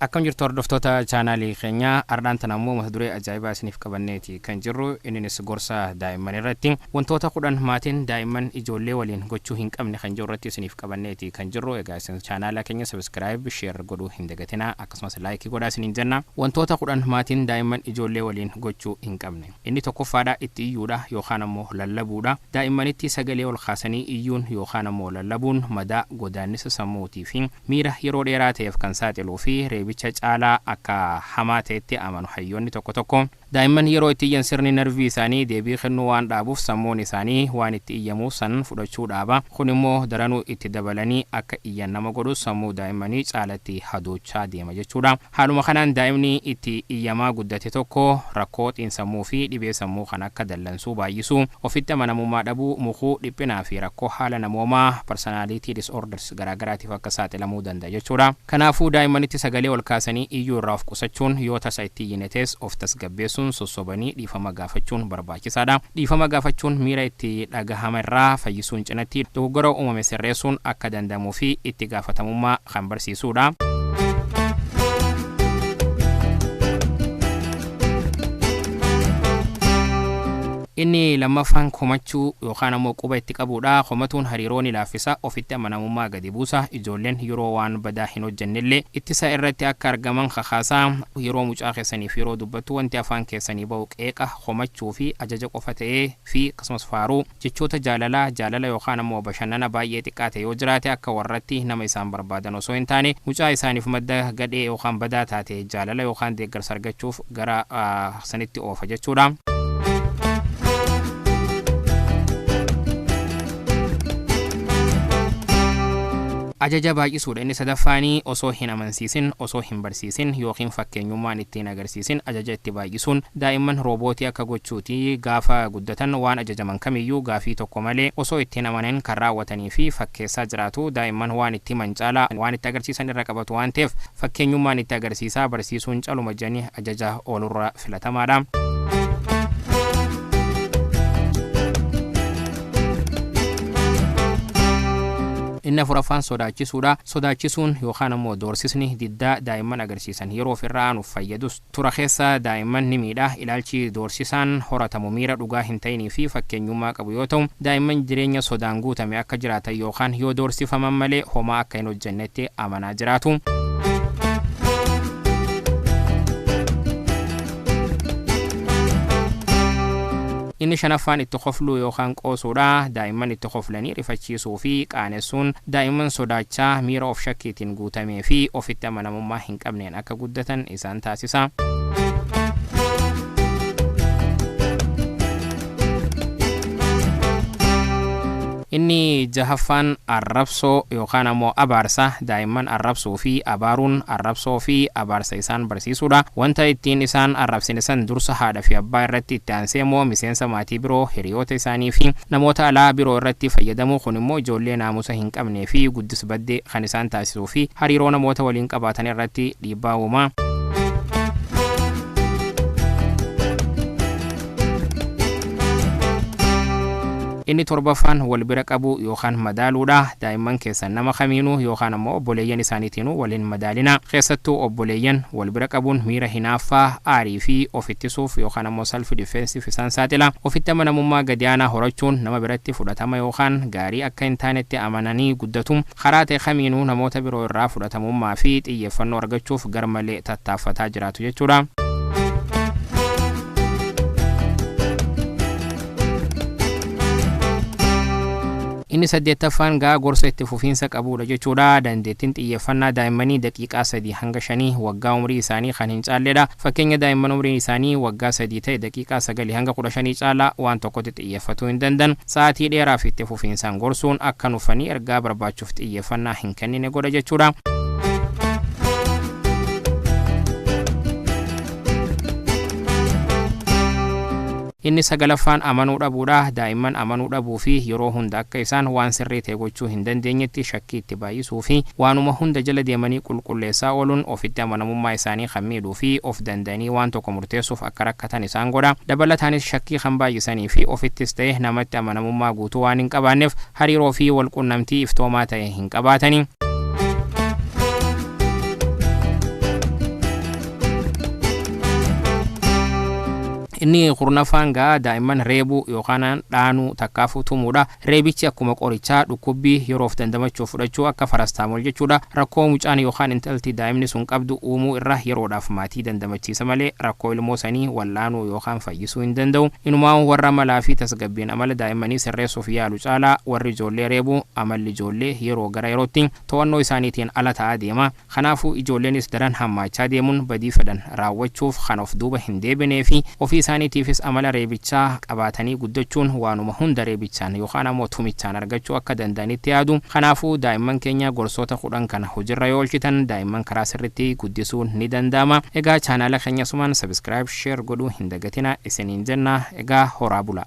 Akkam jirtu hordoftoota chaanaalii keenyaa? Ardhaan tana ammoo mata duree ajaa'ibaa isiniif qabanneeti kan jirru. Inninis gorsa daa'imman irratti, wantoota 10 maatiin daa'imman ijoollee waliin gochuu hin qabne kan jiru irratti isiniif qabanneeti kan jirru. Egaa isin chaanaala keenya subscribe, share godhuu hin dagatinaa, akkasumas like godhaa isiniin jenna. Wantoota 10 maatiin daa'imman ijoollee waliin gochuu hin qabne. Inni tokkoffaadha, itti iyyuudha yookaan ammoo lallabuudha. Daa'immanitti sagalee ol kaasanii iyyuun yookaan ammoo lallabuun madaa godaannisa sammuutii fi miira yeroo dheeraa ta'eef kan saaxiluu fi reebicha caalaa akka hamaa ta'etti amanu hayyoonni tokko tokko. Daa'imman yeroo itti iyyan sirni narvii isaanii deebii kennuu waan dhaabuuf, sammuun isaanii waan itti iyyamuu san fudhachuu dhaaba. Kun immoo daranuu itti dabalanii akka iyyan nama godhu, sammuu daa'immanii caalatti hadoochaa deema jechuudha. Haaluma kanaan daa'imni itti iyyamaa guddate tokko rakkoo xiinsammuu fi dhibee sammuu kan akka dallansuu baay'isuu, ofitti amanamummaa dhabuu, mukuu, dhiphinaa fi rakkoo haala namoomaa, personality disorders, garaagaraatiif akka saaxilamuu danda'a jechuudha. Kanaafuu daa'immanitti sagalee ol kaasanii iyyuu irraa of qusachuun, yoo tasa itti iyyinetes of tasgabbeessuun sossobanii dhiifama gaafachuun barbaachisaadha. Dhiifama gaafachuun miira itti dhagahama irraa fayyisuun cinatti dogoggora uumame sirreessuun akka danda'amuu fi itti gaafatamummaa kan barsiisudha. Inni lammaffaan komachuu yookaan ammoo quba itti qabuudha. Komatuun hariiroo ni laaffisa, ofitti amanamummaa gadi buusa. Ijoolleen yeroo waan badaa hin hojjennellee ittisa irratti akka argaman kakaasaa. Yeroo mucaa keessaniif yeroo dubbattu wanti afaan keessanii ba'u qeeqa, komachuu fi ajaja qofa ta'ee fi akkasumas faaruu, jechoota jaalalaa, jaalala yookaan ammoo bashannana baay'ee xiqqaa ta'e yoo jiraate, akka warratti nama isaan barbaadan osoo hin taane mucaa isaaniif madda gadhee yookaan badaa taate jaalala yookaan deeggarsa argachuuf gara sanitti oofa jechuudha. Ajaja baay'isuudha inni sadaffaanii. Osoo hin amansiisin, osoo hin barsiisin yookiin fakkeenyummaan ittiin agarsiisin ajaja itti baay'isuun daa'imman roobootii akka gochuuti. Gaafa guddatan waan ajajaman kamiyyuu gaafii tokko malee osoo ittiin amanin kan raawwatanii fi fakkeessaa jiraatu. Daa'imman waan itti himan caalaa waan itti agarsiisan irra qabatu waan ta'eef, fakkeenyummaan itti agarsiisaa barsiisuun caluma jedhanii ajaja oolurra filatamaadha. Inni afuraffaan sodaachisuudha. Sodaachisuun yookaan ammoo doorsisni diddaa daa'imman agarsiisan yeroo ofirraa aanuuf fayyadus, tura keessa daa'imman ni miidha. Ilaalchi doorsisaan horatamu miira dhugaa hin ta'inii fi fakkeenyummaa qabu yoo ta'u, daa'imman jireenya sodaan guutame akka jiraatan yookaan yoo doorsifaman malee homaa akka hin hojjennetti amanaa jiraatu. Inni shanaffaan itti kofluu yookaan qoosuudha. Daa'imman itti koflanii rifachiisuu fi qaanessuun daa'imman sodaachaa, miira of shakkiitiin guutamee fi ofitti amanamummaa hin qabneen akka guddatan isaan taasisa. Inni jahaffaan arrabsoo yookaan ammoo abaarsa. Daa'imman arrabsuu fi abaaruun arrabsoo fi abaarsa isaan barsiisuudha. Wanta ittiin isaan arrabsine san dursa haadha fi abbaa irratti, itti aansee immoo miseensa maatii biroo, hiriyoota isaanii fi namoota alaa biroo irratti fayyadamuu. Kun immoo ijoollee naamusa hin qabnee fi guddis baddee kan isaan taasisuu fi hariiroo namoota waliin qabaatan irratti dhiibbaa uuma. Inni torbaffaan wal bira qabuu yookaan madaaluudha. Daa'imman keessan nama kamiinuu yookaan ammoo obboleeyyan isaaniitiinuu waliin madaalina. Keessattuu obboleeyyan wal bira qabuun miira hinaaffaa, aarii fi of ittisuuf yookaan ammoo self defensiif isaan saaxila. Ofitti amanamummaa gadi aanaa horachuun nama biratti fudhatama yookaan gaarii akka hin taanetti amananii guddatu. Karaa ta'e kamiinuu namoota biroo irraa fudhatamummaa fi xiyyeeffannoo argachuuf garmalee tattaaffataa jiraatu jechuudha. Inni saddeettaffaan gaa gorsa itti fufiinsa qabudha jechuudha. Dandeettiin xiyyeeffannaa daa'immanii daqiiqaa 3 hanga 5 waggaa umrii isaanii kan hin caalledha. Fakkeenya, daa'imman umriin isaanii waggaa 3 ta'e daqiiqaa 9 hanga 15 caalaa waan tokkotti xiyyeeffatuu hin danda'an. Sa'aatii dheeraaf itti fufiinsaan gorsuun akka nuffanii ergaa barbaachuuf xiyyeeffannaa hin kennine godha jechuudha. Inni sagalaffaan amanuu dhabuudha. Daa'imman amanuu dhabuu fi yeroo hunda akka isaan waan sirrii ta'e gochuu hin dandeenyetti shakkii itti baay'isuu fi waanuma hunda jala deemanii qulqulleessaa ooluun ofitti amanamummaa isaanii kan miidhuu fi of danda'anii waan tokko murteessuuf akka rakkatan isaan godha. Dabalataanis shakkii kan baay'isanii fi ofittis ta'e namatti amanamummaa guutuu waan hin qabaanneef, hariiroo fi walqunnamtii iftoomaa ta'e hin qabaatanii. Inni 10ffaan gaa daa'imman reebuu yookaan dhaanuu takkaafuu tumuudha. Reebichi akkuma qorichaa dhukkubbii yeroof dandamachuuf fudhachuu akka paracetamol jechuudha. Rakkoo mucaan yookaan intalti daa'imni sun qabdu uumuu irra yeroodhaaf maatii dandamachiisa malee rakkoo ilmoo sanii wallaanuu yookaan fayyisuu hin danda'u. Inumaa warra malaa fi tasgabbiin amala daa'immanii sirreessuuf yaalu caalaa warri ijoollee reebuu amalli ijoollee yeroo gara yerootti to'annoo isaaniitiin ala ta'aa deema. Kanaafuu ijoolleenis daran hammaachaa deemuun badii fedhan raawwachuuf kan of duuba hin deebinee fi ofii isaaniitiifis amala reebichaa qabaatanii guddachuun waanuma hunda reebichaan yookaan ammoo tumichaan argachuu akka danda'anitti yaadu. Kanaafuu daa'imman keenya gorsoota 10 kana hojiirra yoo oolchitan daa'imman karaa sirriitti guddisuun ni danda'ama. Egaa chaanaala keenya sumaan subscribe, share godhuu hin dagatina isiniin jenna. Egaa horaa bula.